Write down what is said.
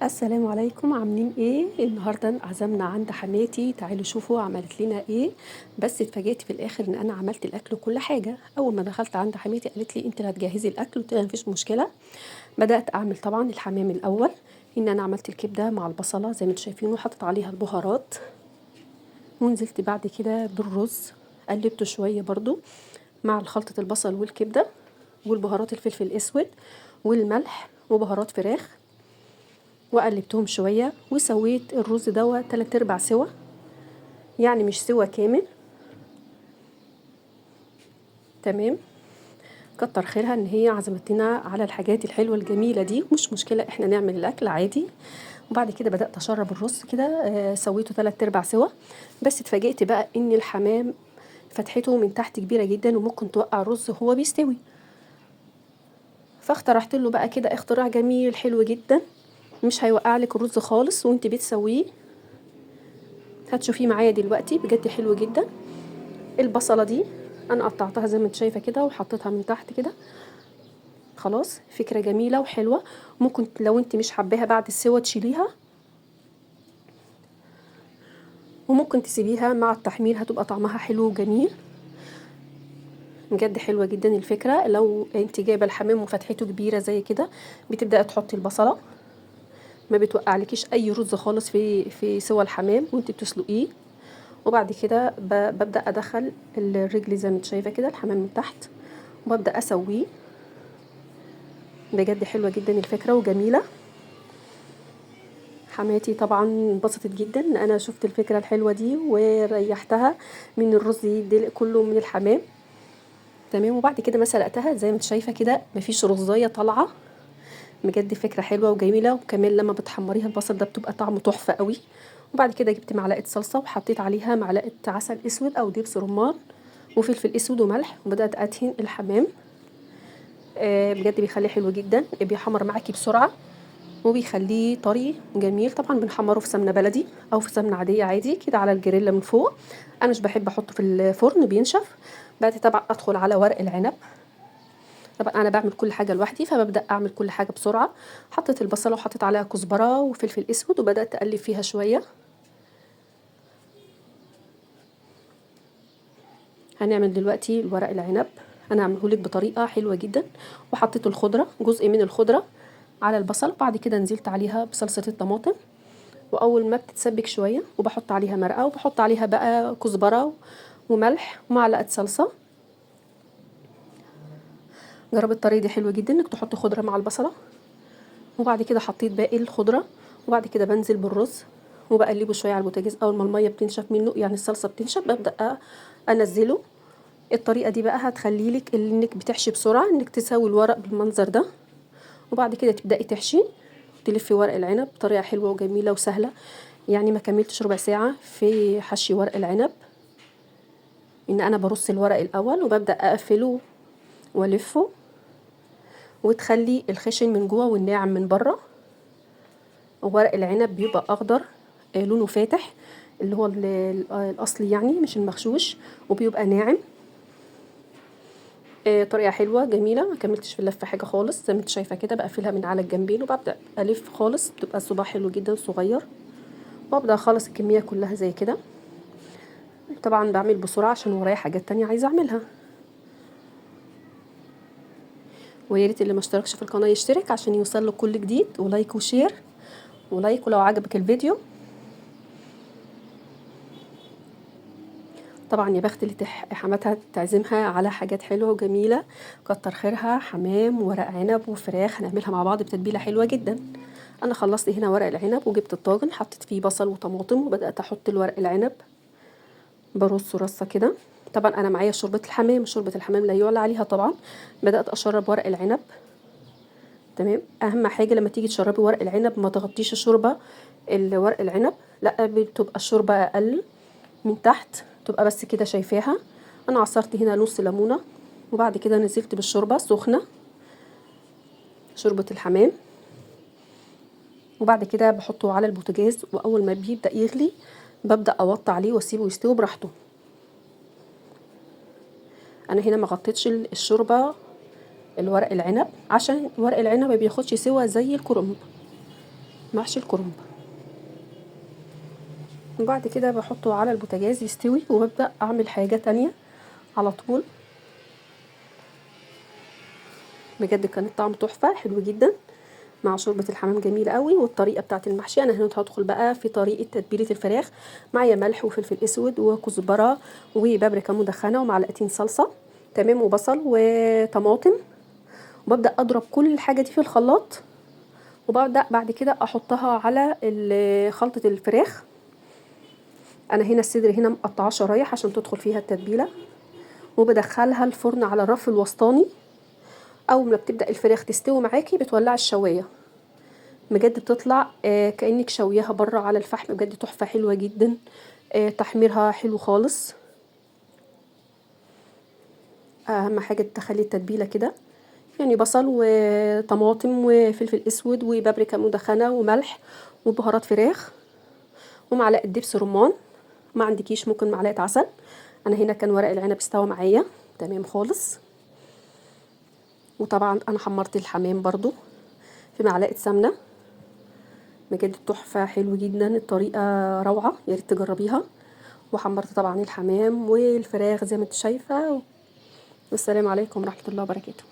السلام عليكم، عاملين ايه النهارده؟ عزمنا عند حماتي، تعالوا شوفوا عملت لنا ايه. بس اتفاجئت في الاخر ان انا عملت الاكل وكل حاجة. اول ما دخلت عند حماتي قالت لي انت اللي هتجهزي الاكل، قلت لها مفيش مشكلة. بدات اعمل طبعا الحمام الاول، ان انا عملت الكبده مع البصله زي ما انتم شايفين وحطيت عليها البهارات، ونزلت بعد كده بالرز قلبته شوية برضو مع خلطه البصل والكبده والبهارات، الفلفل الاسود والملح وبهارات فراخ، وقلبتهم شوية وسويت الرز دوت 3/4 سوا، يعني مش سوا كامل. تمام، كتر خيرها ان هي عزمتنا على الحاجات الحلوة الجميلة دي، مش مشكلة احنا نعمل الاكل عادي. وبعد كده بدات اشرب الرز كده، سويته 3/4 سوا. بس اتفاجئت بقى ان الحمام فتحته من تحت كبيرة جدا وممكن توقع الرز وهو بيستوي، فاخترعت له بقى كده اختراع جميل حلو جدا، مش هيوقع لك الرز خالص وانت بتسويه. هتشوفيه معايا دلوقتي، بجد حلو جدا. البصله دي انا قطعتها زي ما انت شايفه كده وحطيتها من تحت كده. خلاص، فكرة جميلة وحلوه. ممكن لو انت مش حباها بعد السوا تشيليها، وممكن تسيبيها مع التحمير، هتبقى طعمها حلو وجميل. بجد حلوة جدا الفكرة. لو انت جايبه الحمام وفتحته كبيرة زي كده، بتبداي تحطي البصله، ما بتوقعلكيش اي رز خالص في سوى الحمام وانت بتسلقيه. وبعد كده ببدا ادخل الرجل زي ما انت شايفه كده الحمام من تحت، وببدا اسويه. بجد حلوة جدا الفكرة وجميلة. حماتي طبعا انبسطت جدا ان انا شفت الفكرة الحلوة دي وريحتها من الرز يدلق كله من الحمام. تمام، وبعد كده ما سلقتها زي ما انت شايفه كده مفيش رزايه طالعه. بجد فكرة حلوة وجميلة، وكمان لما بتحمريها البصل ده بتبقى طعمه تحفة قوي. وبعد كده جبت معلقه صلصه وحطيت عليها معلقه عسل اسود او دبس رمان وفلفل اسود وملح، وبدات ادهن الحمام. بجد بيخليه حلو جدا، بيحمر معاكي بسرعة وبيخليه طري وجميل. طبعا بنحمره في سمنه بلدي او في سمنه عادية عادي كده على الجريلا من فوق. انا مش بحب احطه في الفرن بينشف. بعد طبعا ادخل على ورق العنب. طبعا انا بعمل كل حاجة لوحدي، فببدا اعمل كل حاجة بسرعة. حطيت البصله وحطيت عليها كزبره وفلفل اسود وبدات اقلب فيها شوية. هنعمل دلوقتي الورق العنب، انا هعمله لك بطريقة حلوة جدا. وحطيت الخضرة، جزء من الخضرة على البصل، بعد كده نزلت عليها بصلصه الطماطم، واول ما بتتسبك شوية وبحط عليها مرقه، وبحط عليها بقى كزبره وملح ومعلقة صلصه. جربي الطريقة دي حلوة جدا، انك تحطي خضرة مع البصله. وبعد كده حطيت باقي الخضرة، وبعد كده بنزل بالرز وبقلبه شوية على البوتاجاز. اول ما المية بتنشف منه، يعني الصلصه بتنشف، ببدا انزله. الطريقة دي بقى هتخليلك انك بتحشي بسرعة، انك تسوي الورق بالمنظر ده، وبعد كده تبداي تحشي تلفي ورق العنب بطريقة حلوة وجميلة وسهلة. يعني ما كملتش ربع ساعة في حشي ورق العنب، ان انا برص الورق الاول وببدا اقفله والفه، وتخلي الخشن من جوه والناعم من بره. ورق العنب بيبقى اخضر، لونه فاتح اللي هو الاصلي يعني مش المغشوش، وبيبقى ناعم. طريقه حلوة جميلة. ما كملتش في اللفة حاجة خالص زي ما انت شايفه كده، بقفلها من على الجنبين وببدا الف خالص، بتبقى الصباع حلو جدا صغير. وابدا اخلص الكمية كلها زي كده. طبعا بعمل بسرعة عشان ورايا حاجات تانية عايزه اعملها. ويا ريت اللي ما اشتركش في القناة يشترك عشان يوصل له كل جديد، و like و share و like ولو عجبك الفيديو. طبعا يا بخت اللي حماتها تعزمها على حاجات حلوة وجميلة، كتر خيرها. حمام ورق عنب وفراخ هنعملها مع بعض بتتبيله حلوة جدا. انا خلصت هنا ورق العنب وجبت الطاجن، حطيت فيه بصل وطماطم وبدات احط الورق العنب، برصه رصه كده. طبعا انا معايا شوربة الحمام، شوربة الحمام لا يعلى عليها. طبعا بدات اشرب ورق العنب. تمام، اهم حاجة لما تيجي تشربي ورق العنب ما تغطيش الشوربة الورق العنب، لا بتبقى الشوربة اقل من تحت، تبقى بس كده شايفاها. انا عصرت هنا نص ليمونه، وبعد كده نزلت بالشوربه السخنة، شوربة الحمام. وبعد كده بحطه على البوتاجاز، واول ما بيبدا يغلي ببدا اوطي عليه واسيبه يستوي براحته. انا هنا ما غطيتش الشوربة الورق العنب عشان ورق العنب ما بياخدش سوا زي الكرنب. محشي الكرنب. وبعد كده بحطه على البوتاجاز يستوي، وببدأ اعمل حاجة تانية على طول. بجد كان الطعم تحفة، حلو جدا مع شوربة الحمام، جميلة قوي. والطريقة بتاعت المحشي انا هنا هدخل بقى في طريقة تتبيلة الفراخ. معايا ملح وفلفل اسود وكزبرة وبابريكا مدخنة ومعلقتين صلصة، تمام، وبصل وطماطم. وببدأ اضرب كل الحاجة دي في الخلاط، وببدأ بعد كده احطها على خلطة الفراخ. انا هنا الصدر هنا مقطعاه شرايح عشان تدخل فيها التتبيلة، وبدخلها الفرن على الرف الوسطاني. اول ما بتبدأ الفراخ تستوي معاكي بتولعي الشواية، بجد بتطلع كأنك شويها بره على الفحم، بجد تحفة حلوة جدا، تحميرها حلو خالص. اهم حاجة تخلي التتبيلة كده، بصل وطماطم وفلفل اسود وبابريكا مدخنة وملح وبهارات فراخ ومعلقة دبس رمان، ما عندكيش ممكن معلقة عسل. انا هنا كان ورق العنب استوى معايا تمام خالص. وطبعا انا حمرت الحمام برضو في معلقة سمنة، بجد تحفة حلو جدا، الطريقة روعة، يا ريت تجربيها. وحمرت طبعا الحمام والفراخ زي ما انت شايفة. والسلام عليكم ورحمة الله وبركاته.